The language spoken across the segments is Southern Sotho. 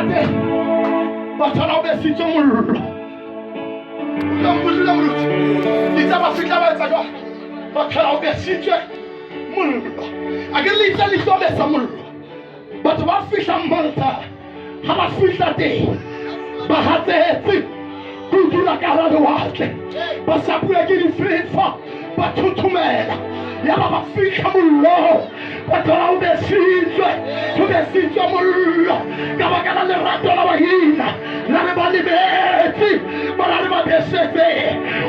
fihla teng ba thola o besitswe mollo. Utlwa moruti, itse ba fihla ba etsa jwang? Ba thola o besitswe mollo. A ke le itse le tlo besa mollo. Batho ba fihlang Malta ha ba fihla teng ba hatsetse ke ho dula ka hara lewatle, ba shapuwe ke difefo, ba thothomela. Yaba ba fihla mollong, ba thola ho besitswe, ho besitswe mollo ka baka la lerato la bahina la re ba lebetse, ba la re ba besetse.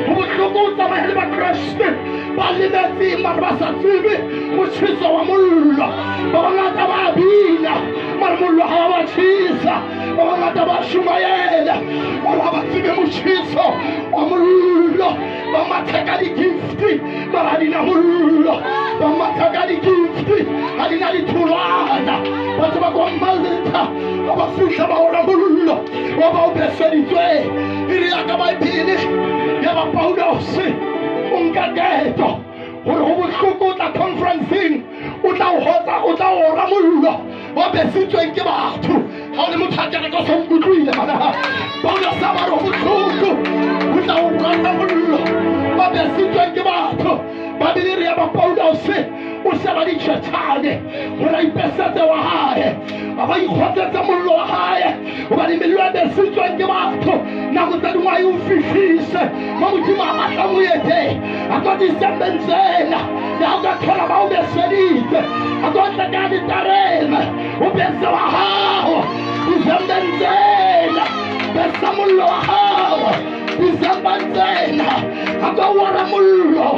Ho bohloko ho tsamaya le Bakreste ba lebetseng mare ba sa tsebe motjheso wa mollo. Ba bangata ba bina mare mollo ha ba tjhesa, ba bangata ba shumaela mare ha ba tsebe motjheso wa mollo. Ba matha ka di-gift mare ha di na mollo, ba matha ka di-gift ha di na ditholwana. Batho ba kwa Malta ha ba fihla ba ora mollo wa ba o beseditswe. E re ya ka Baebele ya ba Paulose o nka qeto gore go bohloko o tla conferenceng, o tla o hotsa, o tla ora mollo o besitsweng ke batho. Ha o le motho a kereke o sa nkutlwile bana, Paulose a ba re go bohloko o tla o rata mollo o besitsweng ke batho. Babele re ya ba Paulose o sheba ditšhetšhane gore a ipesetse wa hae, a ba ikgotsetse mollo wa hae, gobane mello e besitsweng ke batho nako tse dingwe a e o fihlise mo Modimo a batlang o ye teng. A ko disembeng tsena ya o ka thola ba o beseditse, a ko tle ka ditareng o bese wa gago. Disembeng tsena besa mollo wa gago, disembeng tsena a ko ora mollo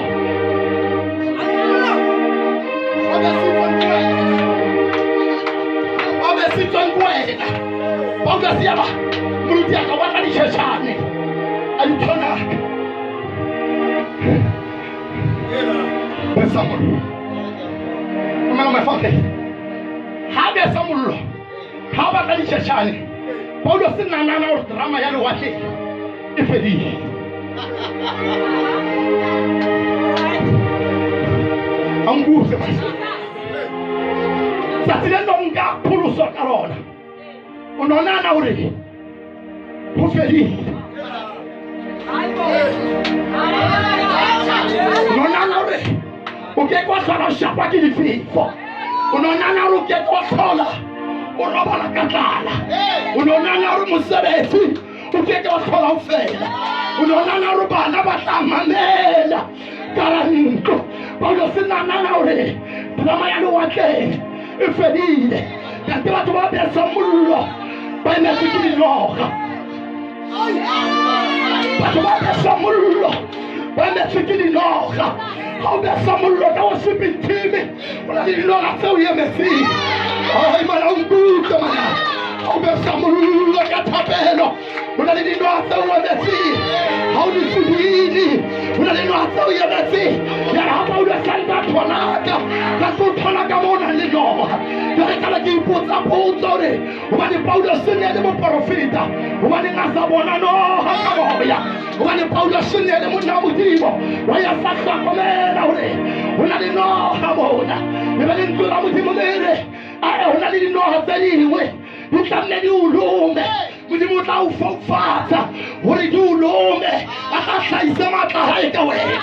o besitsweng ke wena. Paulus ya ba moruti a ka batla ditšhetšhane a di thonaka besa mollo. Mamela mafake ha besa mollo ha o batla ditšhetšhane. Paulus nanana gore drama ya lewatleng e fedile. A nkutlwe tsatsi le nong ka pholoswa ka lona, o no nahana gore go fedile, o no nahana gore o ke kwa tlhola o shapwa ke difefo, o no nahana gore o ke kwa tlhola o robala ka tlala, o no nahana gore mosebetsi o ke ke wa tlhola o fela, o no nahana gore bana ba tla mamela ka ntlo. Paulo se nahana gore drama ya lewatleng e fedile, kante batho ba besa mollo ba emetse ke dinoga. Batho ba besa mollo ba emetse ke dinoga. Ga o besa mollo ka o shipping team, o na le dinoga tse o emetseng. Ai mana, o nkutlwe mana, ga o besa mollo ka thapelo, o na le dinoga tse o emetseng. Ga o di sebini, o na le dinoga tse o emetseng. Ya re ga Paulo sa ntse a thonaka ka tlo thonaka mo o nang le noga. Jale kala ke ipotsa potso gore gobane Paulo se ne le moporofeta, gobaneng a sa bona noga ka moya? Gobane Paulo se ne le monna wa Modimo wa ya sa hlokomela gore go na le noga mona. E be lentswe la Modimo le re ae go na le dinoga tse dingwe di tla nne di o lome, Modimo o tla o foufatsa gore di o lome, a tla hlahise matla gae ka wena.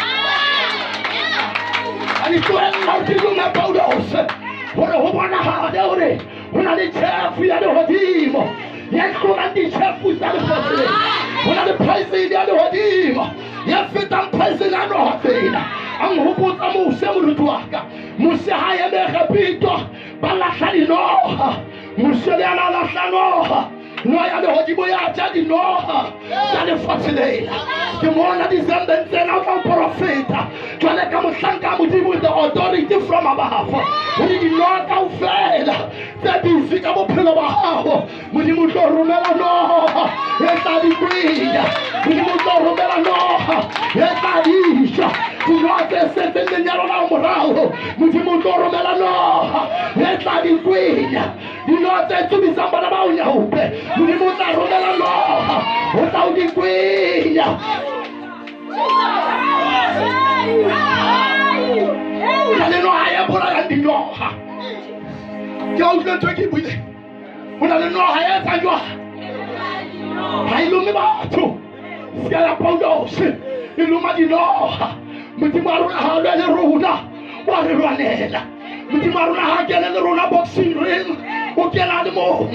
A di tlogelela gore di lome Paulose gore go bonagale gore go na le tšhefu ya legodimo ya tlogang ditšhefu tsa lefatshe le, go na le poison ya legodimo ya fetang poison ya noga tsena. A nghopotsa Mose, moruti wa ka. Mose ha eme Egepito ba lahla dinoga, Mose le ana a lahla noga, noa ya legodimo ya ja dinoga tsa lefatshe lena. Ke mona December tsena o tla o porofeta jwale ka mohlanka wa Modimo, the authority from above, gore dinoga kaofela tse busy ka bophelo ba gago, Modimo o tlo romela noga e tla di kwenya, Modimo o tlo romela noga e tla di ja dinoga tse setseng lenyalo la morago, Modimo o tlo romela noga e tla di kwenya dinoga tse tsubisang bana ba o nyaope, Modimo o tla romela noga o tla o di kwenya. Na le noga e bolayang dinoga. Ke a utlwa ntho e ke e buileng. Ho na le noha e etsang jwang? Ha e lome batho. Se ya Paulose e loma dinoha. Modimo wa rona ha a lwe le rona, wa re lwanela. Modimo wa rona ha a kene le rona boxing ring, o kena le mong.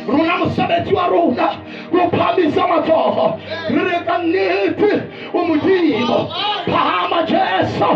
Rona mosebetsi wa rona ke ho phahamisa matsoho, re re ka nnete o Modimo. Phahama Jesu,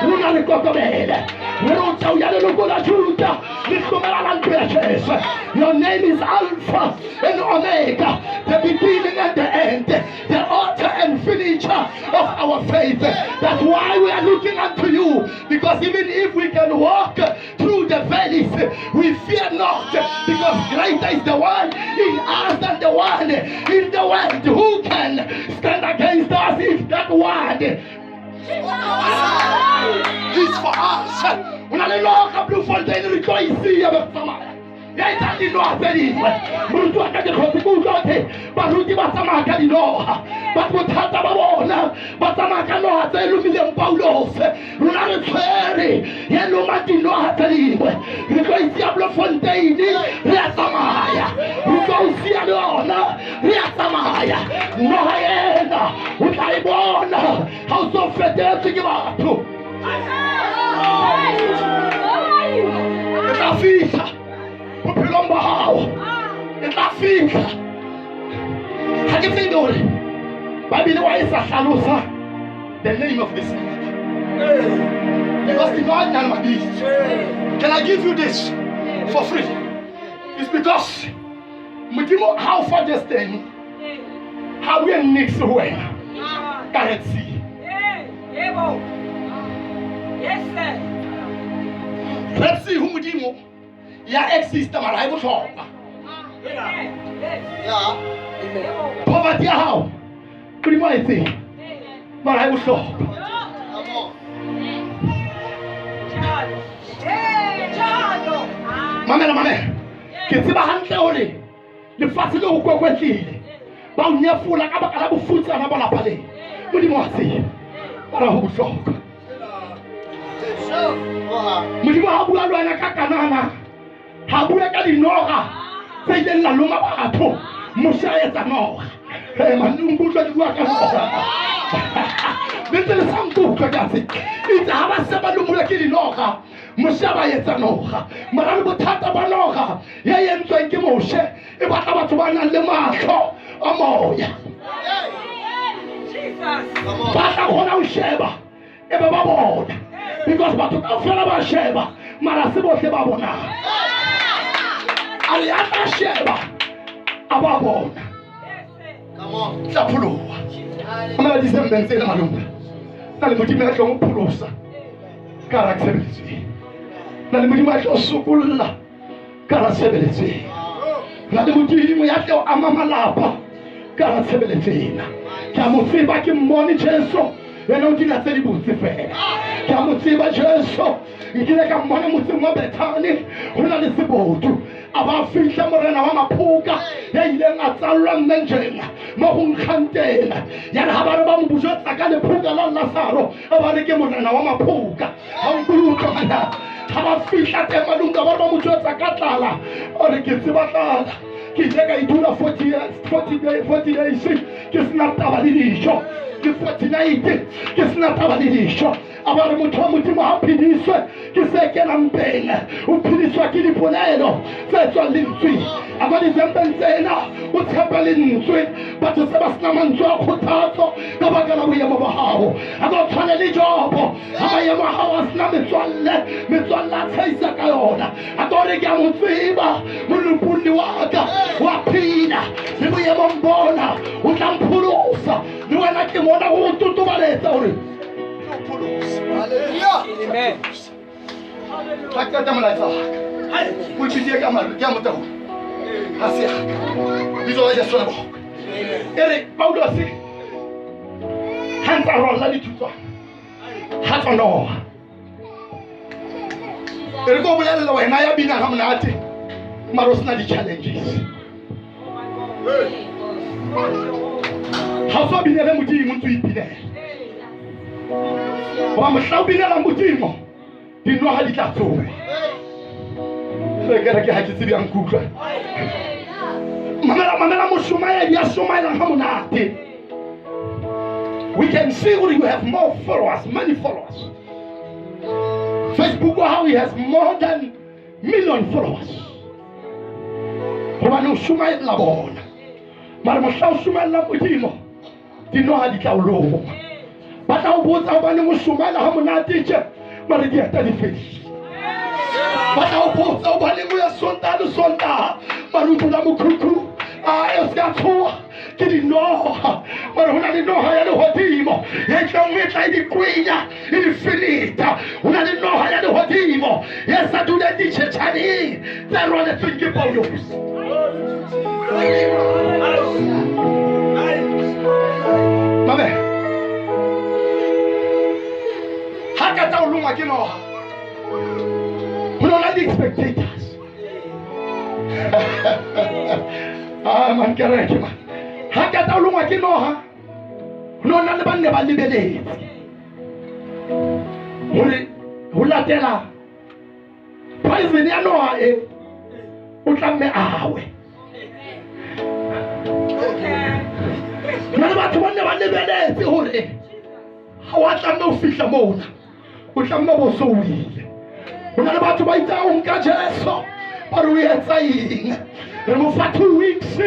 rona re kokobele. Re re o tau ya leloko la Juda, le hlomela la ntlo ya Jesu. Your name is Alpha and Omega, the beginning and the end, the author and finisher of our faith. That's why we are looking unto you, because even if we can walk through the valleys, we fear not, because greater is the one in us than the one in the world. Who can stand against us if that one is for us? O na le noga Bloemfontein re tlo e siya be re tsamaya. Ya etsang dinoha tse dingwe. Moruti wa ka ke kgotse ke utlwa hothe baruti ba tsamaya ka dinoha. But bothata ba bona ba tsamaya ka noha tse lomileng Paulose. Rona re tshwere ye loma dinoha tse dingwe. Re tlo e siya Bloemfontein re a tsamaya. Re tlo o siya le yona re a tsamaya. Noha ena o tla e bona ha o so fetetswe ke batho. E tla fihla bophelong ba hao, e tla fihla. Ha ke tsebe hore Bible wa e sa hlalosa the name of this snake, because dinoha di na le mabitso. Can I give you this for free? It's because Modimo ha o fa destiny, ha bue niks ho wena ka Red Sea. Red Sea ho Modimo ya exista, mara ha e bohlokwa. Poverty ya hao Modimo a e tsebe, mara ha e bohlokwa. Mamela, mamela, ke tseba hantle hore lefatshe le ho kwekwetlile, ba o nyefola ka baka la bofutsana ba lapa lena. Modimo wa tseba, mara ho bohlokwa. Modimo ha bua le wena ka Kanana, ha bua ka dinoga tse ileng la loma batho. Moshe a etsa noga. Hey, man, o nkutlwa ke bua ka noga le ntse le sa nkutlwa ke a tseba. Itse ha ba se ba lomolwa ke dinoga, Moshe a ba etsa noga. Mara le bothata ba noga ya entsweng ke Moshe e batla batho ba nang le mahlo a moya, ba tla kgona ho sheba e be ba bona, because batho kaofela ba sheba, mara se bohle ba bonang. A re ya tla sheba a ba bona tla pholoha. Mamela disembeng tsena malunga, na le Modimo ya tlong ho pholosa ka hara tshebeletso ena. Na le Modimo ya tlo sokolla ka hara tshebeletso ena. Na le Modimo ya tlo ama malapa ka hara tshebeletso ena. Ke a mo tseba, ke mmone Jesu, yena o dira tse di botse fela. Ke a mo tseba Jesu, nkile ka mmona motseng wa Bethane ho na le sebodu, a ba fihla morena wa maphoka ya ileng a tsallwa mmenjeng mo go nkgang teng. Ya re ha ba re ba mo bujwetsa ka lephoka la Lasaro, a ba re ke morena wa maphoka. Ha nkutlwa mana, ha ba fihla teng malunga, ba re ba mo jwetsa ka tlala, a re ke tseba tlala, ke ile ka e dula 40 years, 40 day, 40 days ke sena taba le dijo, ke 40 night ke sena taba le dijo. A ba re motho wa Modimo ha phediswe ke se kenang mpeng, o phediswa ke dipolelo tse tswang lentsweng. A ba dizembeng tsena o tshepe lentswe. Batho se ba sena mantswe a kgothatso ka baka la boemo ba hao. A ba tshwane le Jobo, ha maemo a hao a sena metswalle, metswalle a tshehisa ka yona. A ka re ke a mo tseba molopolli wa ka wa phela, le boemong bona o tla mpholosa. Le wena ke mona go totobaletsa hore ke o pholosa. Amen. Ha qeta molaetsa wa ka, pulpiti e ka maru ke ya motaung, ha se ya ka. Bitso la Jesu le bokwe. E re Paulose ha ntse a rwalla dithutswana, ha tswa noha. E re ko bolella wena ya binang ha monate, mara o sena di-challenges, ha o so binele Modimo, ntse o ipinela. Hoba mohla o binelang Modimo, dinoha di tla tsoha. Re kereke ha ke tsebe ya nkutlwa. Mamela moshomaedi ya shomaelang ha monate. We can see gore you have more followers, many followers. Facebook wa hao has more than million followers, gobane o šomaelela bona. Mare mohla o šomaelela Modimo, dinoga di tla o loma. Ba tla o botsa gobaneng o šomaela ga monate tše, mare dieta di fedile. Ba tla o botsa gobaneng o ya Sontaga le Sontaga, mare o dula mokhukhu. A e se ka tshoga, ke dinoga. Mare go na le noga ya legodimo ye tlang e tla e di kwenya, e di feneta. Go na le noga ya legodimo ye sa duleng ditšhetšhaneng tse rwaletsweng ke Paulos. Mabe ga ka tsa o longwa ke noga, go no na di-spectators. Ah man, kereke man, ga ka tsa o longwa ke noga, go no na le banne ba lebeletse gore go latela poison ya noga e o tla mme awe. Na le batho ba nne ba lebeletse gore ga wa tlamme o fihla mona, o tlamme bo so o ile. Go na le batho ba itsang o nka Jesu, ba re o etsa eng, re mo fa 2 weeks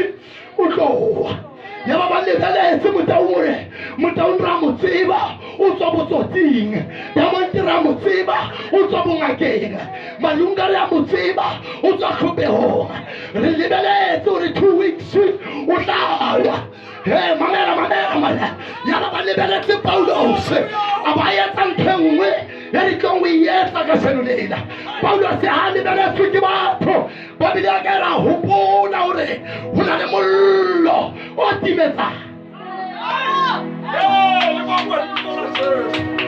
o tloa. Ya ba ba lebeletse Motaung gore Motaung ra mo tseba, o tswa botsotsing. Diamond ra mo tseba, o tswa bongakeng. Malunga re a mo tseba, o tswa tlhopegong. Re lebeletse gore 2 weeks o tla wa. He, mamela, mamela, mamela. Ya ba ba lebeletse Paulos a ba etsa ntho e nngwe e re tlong o e etsa ka seno lena. Paulos ha lebeletswe ke batho, ba bile a ka ra hopola hore ho na le mollo o timetsang.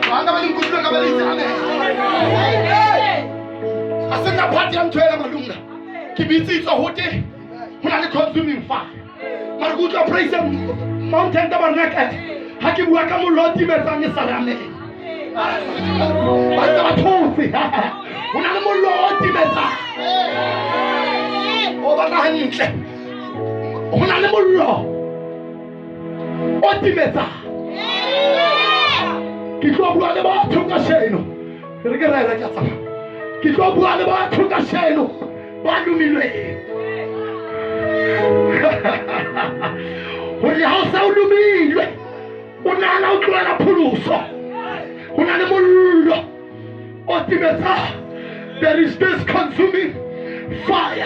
Bana ba le nkutlwe ka ba le itse amen. A se nna part ya ntho ena, malunga. Ke bitsitswe ho te ho na le consuming fire, mare ke utlwa Praise Mountain Tabernacle ha ke bua ka mollo o timetsang e sa re amen, ba ntse ba thotse. Ho na le mollo o timetsang o batla hantle. Ho na le mollo o timetsang. Ke tlo bua le batho ka seno, ke re ke rere, ke a tsamaya. Ke tlo bua le batho ka seno ba lomilweng, gore ha o sa o lomilwe, o nahana o tlohela pholoso, ho na le mollo o timetsang. There is this consuming fire.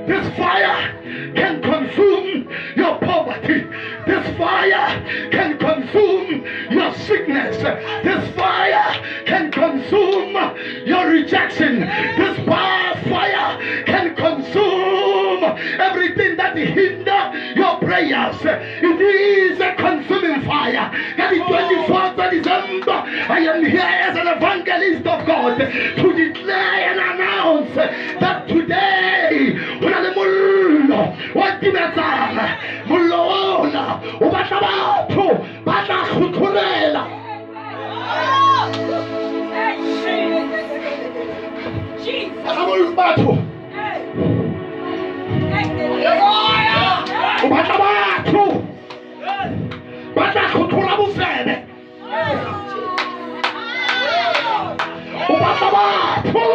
This fire can consume your poverty. This fire can consume your sickness. This fire can consume your rejection. This fire can consume everything that hinder your prayers. It is a consuming fire. That is 24th of December. I am here as an evangelist of God to declare and announce that today ho na le mollo wa timetsang. Mollo ona o batla batho ba tla kgotlhorela. Batla batho, o batla batho ba tla tlhotlhora bofebe. O batla batho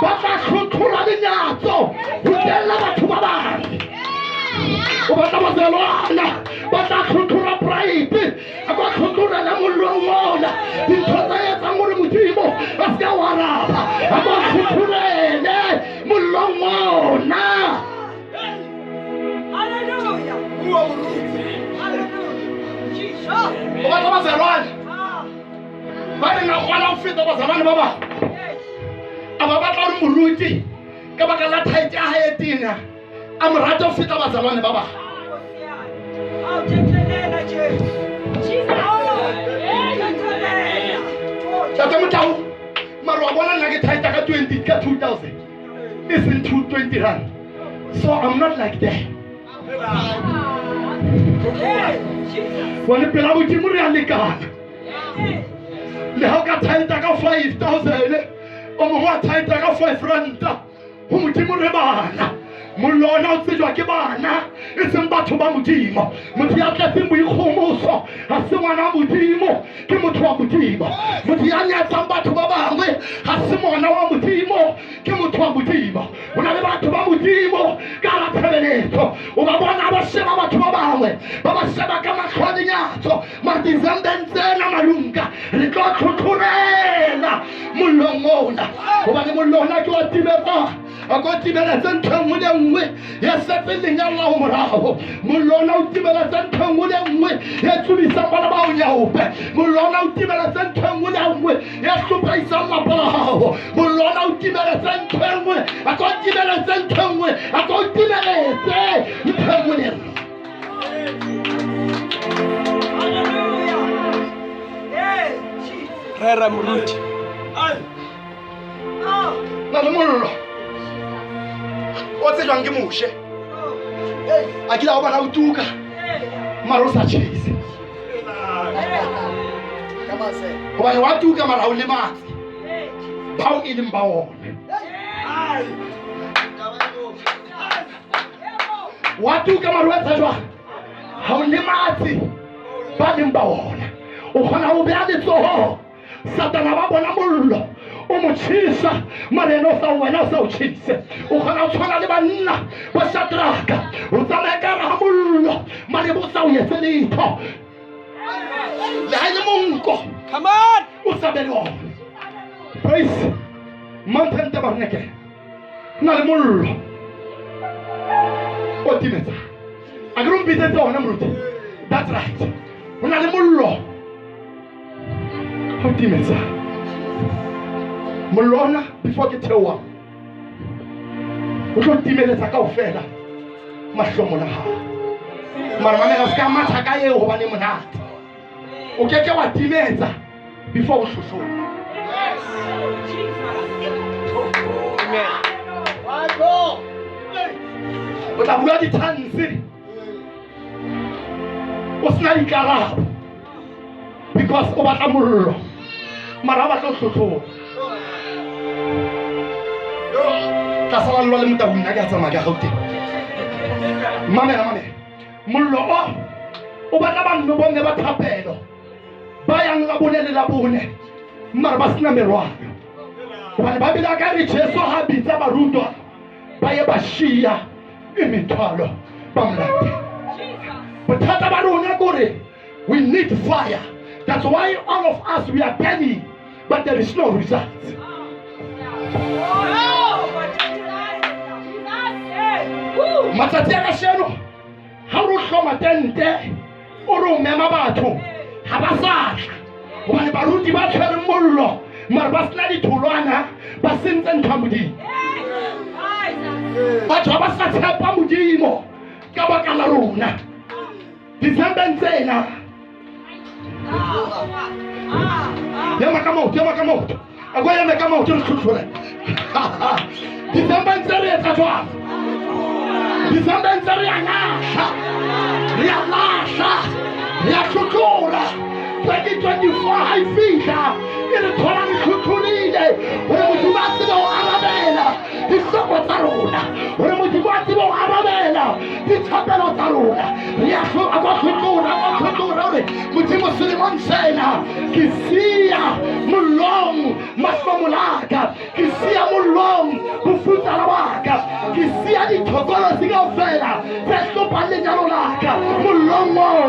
ba tla tlhotlhora lenyatso ho tella batho ba bang. O batla bazalwana ba tla tlhotlhora pride, a ka tlhotlhorela mollong ona dintho tsa etsang gore Modimo a se ka o araba. A ka tlhotlhorele mollong ona. Hallelujah. Hallelujah. Jesus. O batla bazalwane ba reng a kgona ho feta bazalwane ba bang. A ba batla gore moruti ka baka la thaete ya hae tena a mo rate ho feta bazalwane ba bang. Awuthethelela Jesu. Thethelela. Tate Motau, mare wa bona nna ke thaeta ka 20, ka 2000, e seng 220 rand, so I'm not like that. Bone pela Modimo re a lekana. Le ha o ka thaeta ka 5000, o mongwe a thaeta ka 5 ranta, ho Modimo re bana. Mollo ona o tsejwa ke bana e seng batho ba Modimo. Motho ya tletseng boikgomoso ha se ngwana wa Modimo, ke motho wa Modimo. Motho ya nyatsang batho ba bangwe ha se ngwana wa Modimo, ke motho wa Modimo. Ho na le batho ba Modimo ka hara tshebeletso, o ba bona ba sheba batho ba bangwe, ba ba sheba ka mahlo a lenyatso. Mara dizambeng tsena malunka re tlo tlhotlhorela mollong ona, hobane mollo ona ke wa timetsang. A ko timeletse ntho e nngwe le e nngwe ya setseng lenyalo la ho morago. Mollo ona o timeletse ntho e nngwe le e nngwe ya tsubisang bana ba o nyaope. Mollo ona o timeletse ntho e nngwe le e nngwe ya hlophaisang lapa la gago. Mollo ona o timeletse ntho e nngwe, a ko timeletse ntho e nngwe, a ko timeletse ntho e nngwe le e nngwe. Hallelujah. Hey, Jesus. Rera moruti. Oh, Na le mollo o tsejwang ke Moshe, a kile a o bona o tuka mara o sa tjhese, hobane wa tuka mara ha o lematse bao e leng ba ona. Wa tuka mara o etsa jwang? Ha o lematse ba leng ba ona. O kgona ho beha letsoho, Satana ba bona mollo o mo tjhesa, mara yena o sa wena o sa o tjhese. O kgona ho tshwana le banna ba Shadraka, o tsamaye ka hara mollo mare bo sa o etse letho, le ha e le monko. Come on. O sa be le ona. Praise Mountain Tabernacle na le mollo o timetsa. A ke re o mpitsetse ona moruti. That's right, ho na le mollo o timetsa. Mollo ona before ke theoha o tlo timeletsa kaofela mahlomola hao. Mara mamela, se ka matha ka eo hobane monate. O ke ke wa timetsa before o hlohlola. Amen. O tla bua ditanse o sena dikarabo because o batla mollo mara o batla ho hlohlola. Tla sala lwa le motaung, nna ke a tsamaya ke a Gauteng. Mamela, mamela, mollo o o batla banno bomme ba thapelo ba yang la bone le la bone mara ba sena merwalo, hobane ba bile ka re Jesu ha bitsa barutwa ba ye ba shiya imithwalo ba mo latela. Bothata ba rona ke hore we need fire. That's why all of us, we are burning, but there is no result. Matsatsi a kasheno ha re o hloma tente o re o mema batho, ha ba sa tla, hobane baruti ba tshwereng mollo mara ba sena ditholwana ba sentse ntho ya Modimo. Batho ha ba sa tshepa Modimo ka baka la rona Decembeng tsena. Ema ka maoto, ema ka maoto, a ko eme ka maoto re tlhotlhole. Decembeng tse re etsa jwang? Decembeng tse re a lahla, re a lahla, re a tlhotlhora. 2024 ha e fihla e re thola re tlhotlhorile, hore Modimo a tsebe ho arabela dihloko tsa rona, hore Modimo a tsebe ho arabela dithapelo tsa rona. Re a a ko tlhotlhora, a ko tlhotlhora hore Modimo selemong sena ke siya mollong mahlomolaka, ke siya mollong bofutsana ba ka, ke siya dithokolosi kaofela tse hlopang lenyalo la ka mollong oo.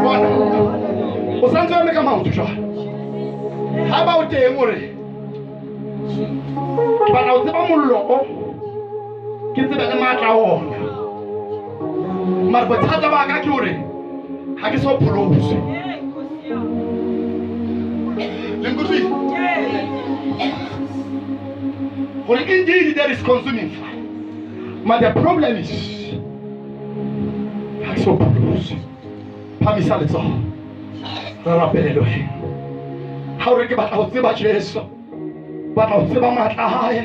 Bona, o santse o eme ka maoto jwale. Ha ba o teng o re ke batla ho tseba mollo o, ke tsebe le matla a ona, mara bothata ba ka ke hore ha ke so pholoswe. Le nkutlwile hore indeed there is consuming fire, but the problem is ha ke so pholoswe. Phamisa letsoho re rapele le wena. Ha o re ke batla ho tseba Jesu, batla ho tseba matla a hae,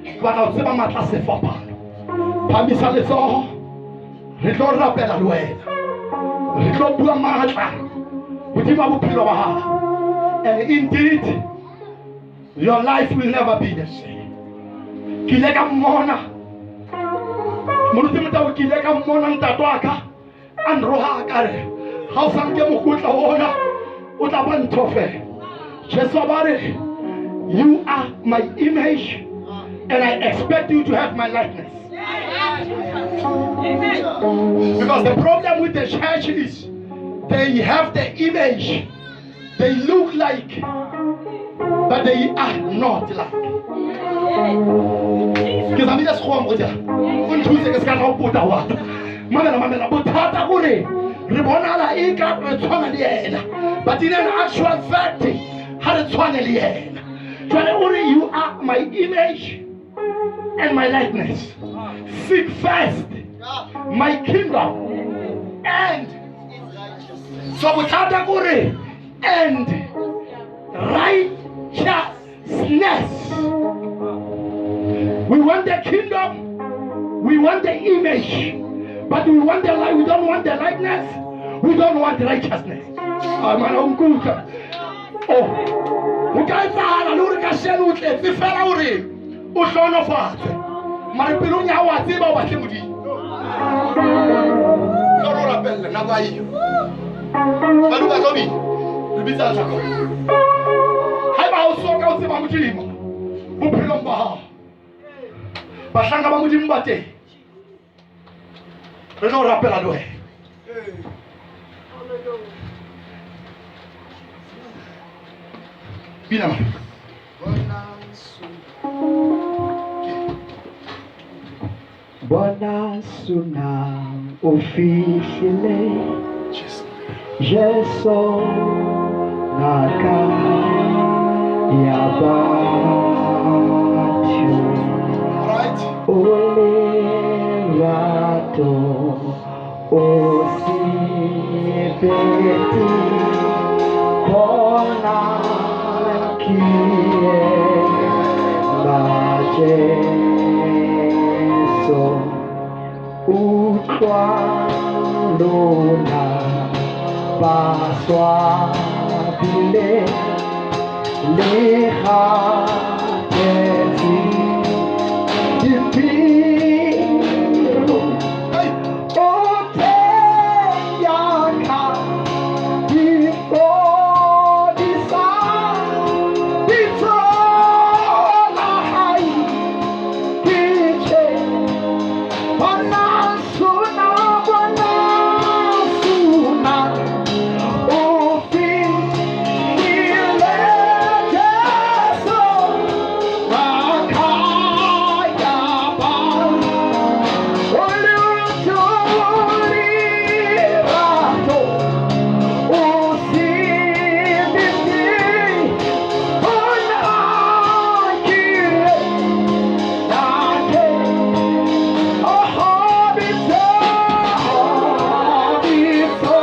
ke batla ho tseba matla a sefapano, phamisa letsoho re tlo rapela le wena. Re tlo bua matla hodima bophelo ba hao. And indeed, your life will never be the same. Ke ile ka mmona moruti Motau, ke ile ka mmona ntate wa ka a nroha ka re ha o sa nke mokotla ona o tla ba ntho fela. Jesu ba re, you are my image and I expect you to have my likeness. Because the problem with the church is they have the image, they look like, but they are not like. Ke zamile sekgowa moruti, o nthuse ke se ka tla o pota wa mamela mamela. Bothata kore re bonala e ka re tshwana le yena, but in an actual fact ha re tshwane le yena. Jwale o re, you are my image and my likeness. Seek first my kingdom and so bothata kore and righteousness. We want the kingdom, we want the image, but we want the light, we don't want the likeness, we don't want righteousness. Ah, mana o nkutlwa. Oh, ho ka etsahala le hore kasheno o tletse fela hore o hlohonofatse, mare pelong ya hao wa tseba o batle Modimo. Tlo re o rapelle nako a iyo. Baluka tlo bina. Re bitsa lehlakore. Haeba o soka o tseba Modimo bophelong ba hao, bahlanka ba Modimo ba teng, re tlo rapela le wena. Bina ma. Bona suna o fihlile. Jesu. Jesu ngaka ya batho. Right. O lerato o sebete bona ke ba Jesu utlwa lona ba swabile le kgathetse dipelo. Hey. O teng ya ka di fodisa bitso la hae ke tje. Bona suna, bona suna o fihlile Jesu ngaka ya batho. O lerato, lerato o sebete bona ke ntate. Oh, bitso, bitso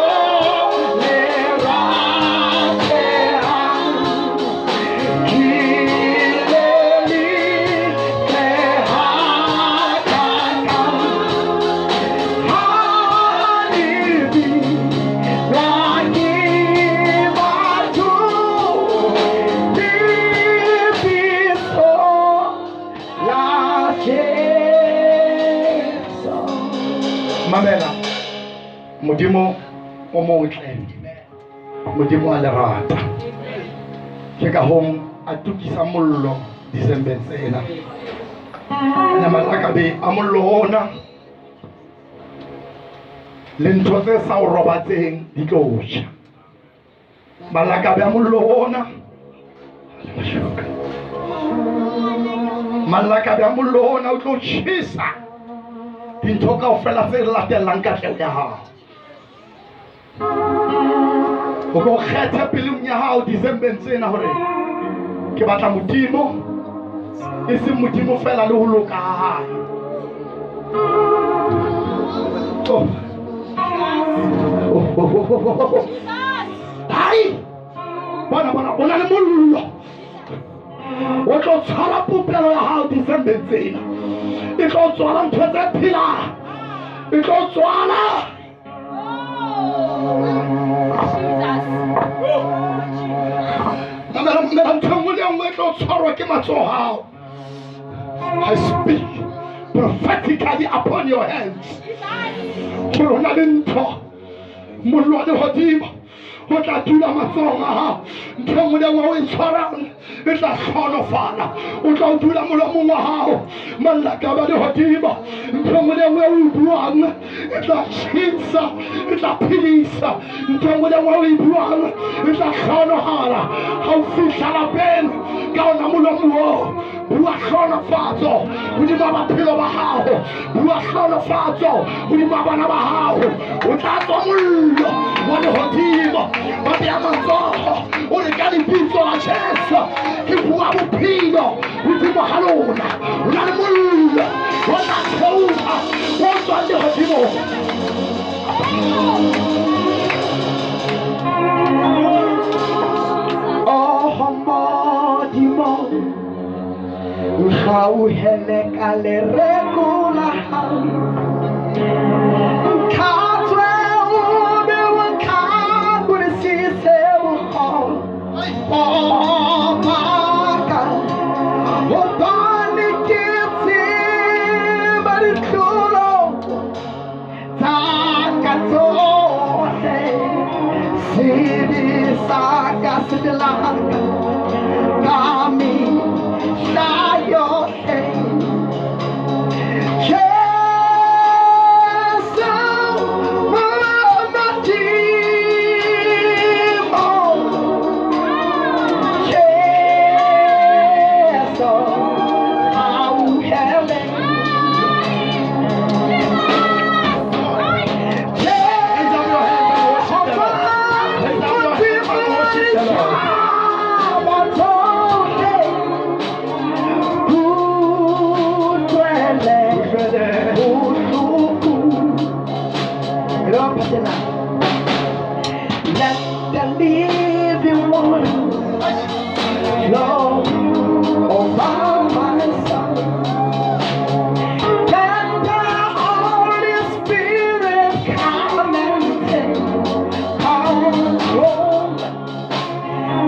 le ratehang ke le letle hakakang. Ha le bitswa ke batho, lebitso la Jesu. Mamela, Modimo o motle, Modimo a lerata. Ke ka hong a tukisa mollo December tsena. Ene malakabe a mollo ona le ntho tse sa o robatseng di tlo tjha. Malakabe a mollo ona, malakabe a mollo ona o tlo tjhesa dintho kaofela tse latelang katleho ya hao. O ko kgethe pelong ya hao December tsena hore ke batla Modimo, e seng Modimo fela le ho loka ha hae. Oh. Oh, oh, oh, oh, oh, oh. Hai! Bona, bona, o na le mollo. O tlo tshwara popelo ya hao December tsena. E tlo tswala ntho tse phelang. E tlo tswala. tlo tshwarwa ke matsoho a hao. I speak prophetically upon your hands. Gore ho na le ntho mollo wa lehodimo o tla dula matsohong a hao. Ntho e nngwe le nngwe o e tshwarang e tla hlonofala. O tla o dula molomong wa hao mallaka ba lehodimo. Ntho e nngwe le nngwe o e buang e tla tjhesa, e tla phedisa. Ntho e nngwe le nngwe o e buang e tla hlonohala. Ha o fihla lapeng ka ona molomo oo, bua hlonofatso hodima maphelo ba hao, bua hlonofatso hodima bana ba hao. O tla tswa mollo wa lehodimo ba bea matsoho o re ka lebitso la Jesu ke bua bophelo hodimo ga lona. O na le mollo o tla theoha o tswang lehodimong. Oh Modimo, nkgauhele ka lereko la hao. Ntlhatswe o be o ntlhakodisise bokgopo ba ka, hobane ke tseba ditlolo tsa ka tsohle. Sebe sa ka se pela ka ka mehla yohle. Jesu Modimo, Jesu hauhele. Raise up your hands and worship the Lord. Raise up your hands and worship the Lord. Let the living water flow over my soul. Let the Holy Spirit come and take control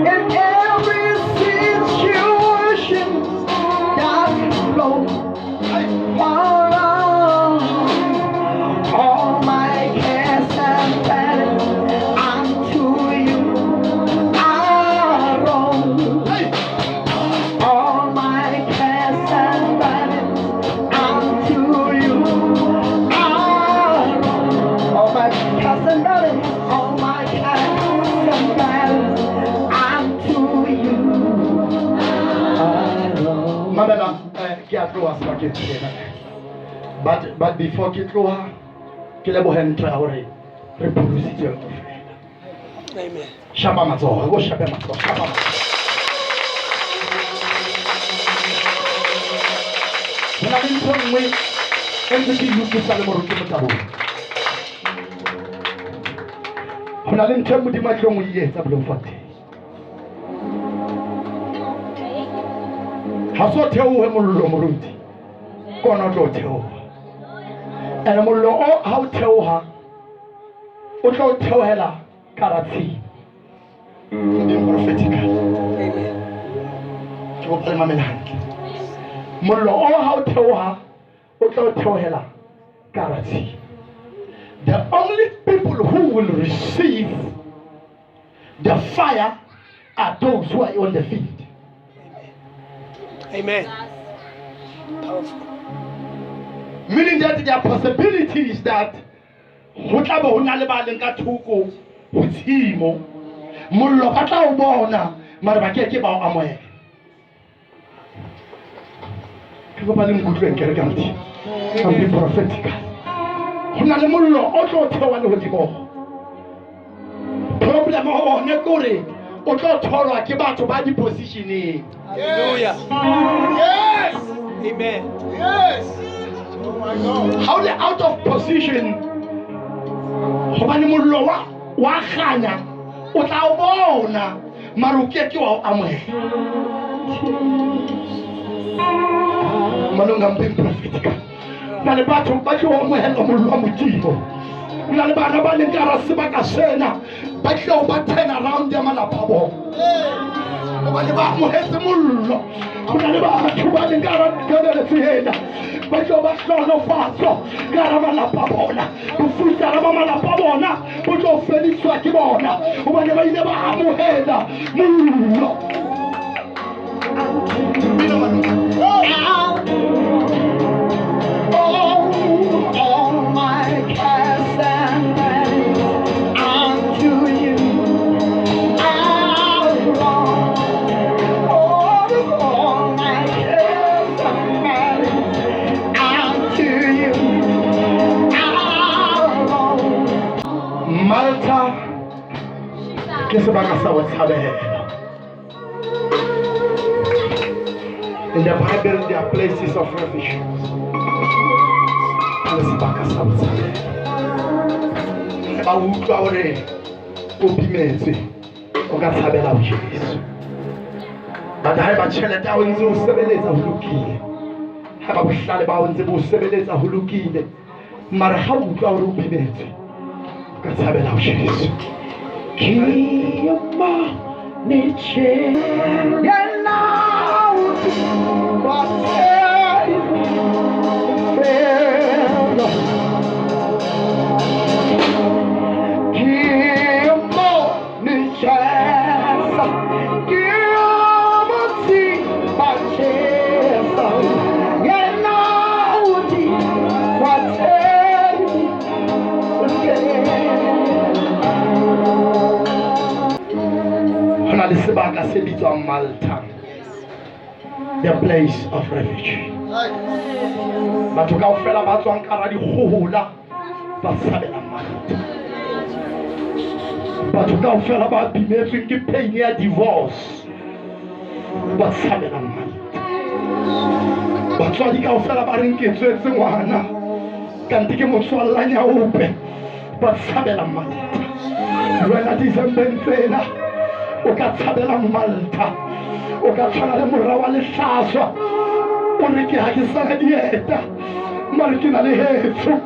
in every situation that flow. All my cares and burdens unto you I roll. All my cares and burdens unto you I roll. All my cares and burdens, all my cares and burdens unto you I roll. Mamela, ke a tloha sebakeng sena. But before ke tloha, ke lebohe ntho ya hore re pholositswe kaofela. Amen. Shapa matsoho, o shape matsoho, shapa matsoho. Ho na le ntho e nngwe e ntse ke e lokisa le moruti Motabong. Ho na le ntho e Modimo a tlong ho e etsa Bloemfontein. Ha so theohe mollo moruti, ke ona o tlo theoha. And mollo o ha o theoha, o tlo theohela karatsheng. Being prophetical. Amen. Ke kopa le mamele hantle. Mollo o ha o theoha, o tlo theohela karatsheng. The only people who will receive the fire are those who are on the field. Amen. Powerful. Meaning that there are possibilities that ho tla be ho na le ba leng ka thoko ho tshimo. Mollo ba tla o bona, mara ba keke ba o amohela. Ke kopa le nkutlweng kereke ya Modimo. I'm being prophetical. Ho na le mollo o tlo theoha lehodimong. Problem ho one ke hore o tlo tholwa ke batho ba di-positioneng. Hallelujah. Yes. Amen. Yes. Oh my God. Ha o le out of position, hobane mollo wa kganya, o tla o bona, mara o keke wa o amohela. Malunga, I'm being prophetical. Na le batho ba tlo amohela mollo wa Modimo. Ho na le bana ba leng ka hara sebaka sena, ba tlo ba turn around ya malapa a bona. Hobane ba amohetse mollo. Ho na le batho ba leng ka hara ditshebeletso ena ba tlo ba hlohonolofatswa ka hara malapa a bona. Bofutsana ba malapa a bona bo tlo fediswa ke bona hobane ba ile ba amohela mollo. All my cares and burdens unto you I roll. All my cares and burdens unto you I roll. Malta ke sebaka sa botshabelo. In the Bible there are places of refuge. Le sebaka sa botshabelo. Ba utlwa hore o bimetswe, o ka tshabela ho Jesu. But haeba tjhelete ya hao e ntse o sebeletsa ho lokile, haeba bohlale ba hao ntse bo sebeletsa ho lokile, mara ha o utlwa hore o bimetswe, o ka tshabela ho Jesu. Ho na le sebaka se bitswang Malta, the place of refuge. Batho kaofela ba tswang ka hara dikgohola ba tshabela Malta. Batho kaofela ba bimetsweng ke pain ya divorce ba tshabela Malta. Batswadi kaofela ba reng ke tswetse ngwana kante ke motswalla nyaope ba tshabela Malta. Le wena December tsena o ka tshabela Malta. O ka tshwana le mora wa lehlaswa, o re ke ha ke sana dieta mare ke na le heso.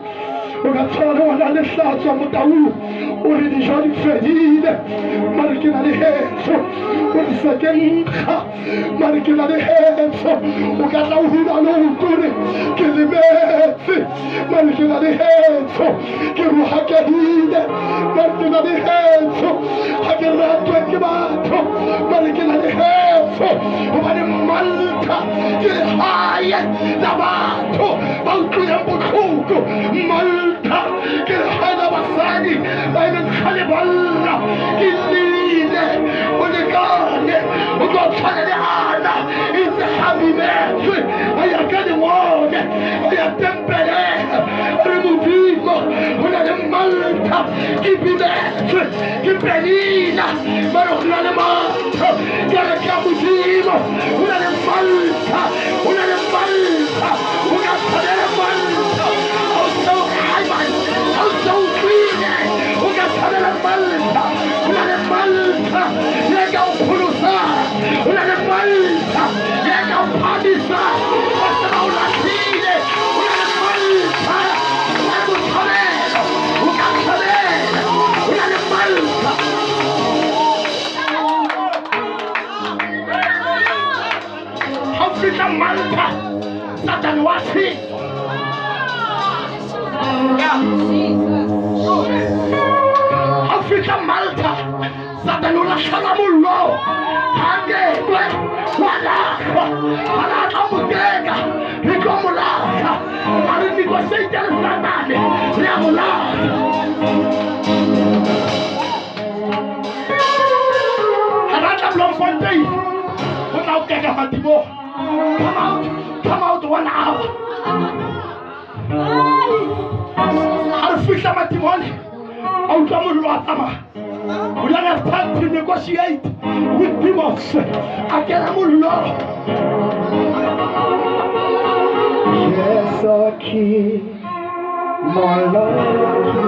O ka tshwana le ngwana lehlaswa motau, o re dijo di fedile mare ke na le heso. O re se ke nkga mare ke na le heso. O ka tla o hula leoto o re ke lemetse mare ke na le heso. Ke rohakehile mare ke na le heso. Ha ke ratwe ke batho mare ke na le heso. Hobane Malta ke lehae la batho ba utlwileng bohloko. Malta ke lehae la basadi ba ileng kgale ba lla. Ke llile o lekane o tlo tshwana le Ana itse ha bimetswe a ya ka lengole a ya tempeleng a re Modimo ho na le Malta ke bimetswe ke Penina mare ho na le Malta. Ke re ka Modimo ho na le Malta, ho na le Malta, o ka tshabela Malta. Ha o se o haibane, ha o se o utlwile, o ka tshabela Malta. Ho na le Malta ya ka o pholosang, ho na le Malta ya ka o phahamisang. Ba se ba o lahlile, ho na le Malta ya botshabelo, o ka tshabela, ho na le Malta. Ha o fihla Malta, Satane wa tshela. Ha o fihla Malta, Satane o lahlela mollo. Ha kekwe wa lahlwa, ha la tla mo teka, re tlo mo lahla. Ha re negotiate le Satane, re a mo lahla. Ha ra tla Bloemfontein, ho tla o keka madimo. Come out 1 hour. Ha re fihla madimone, a utlwa mollo a tsamaya. We don't have time to negotiate with demons. A kena mollo. Jesu ki mollo ki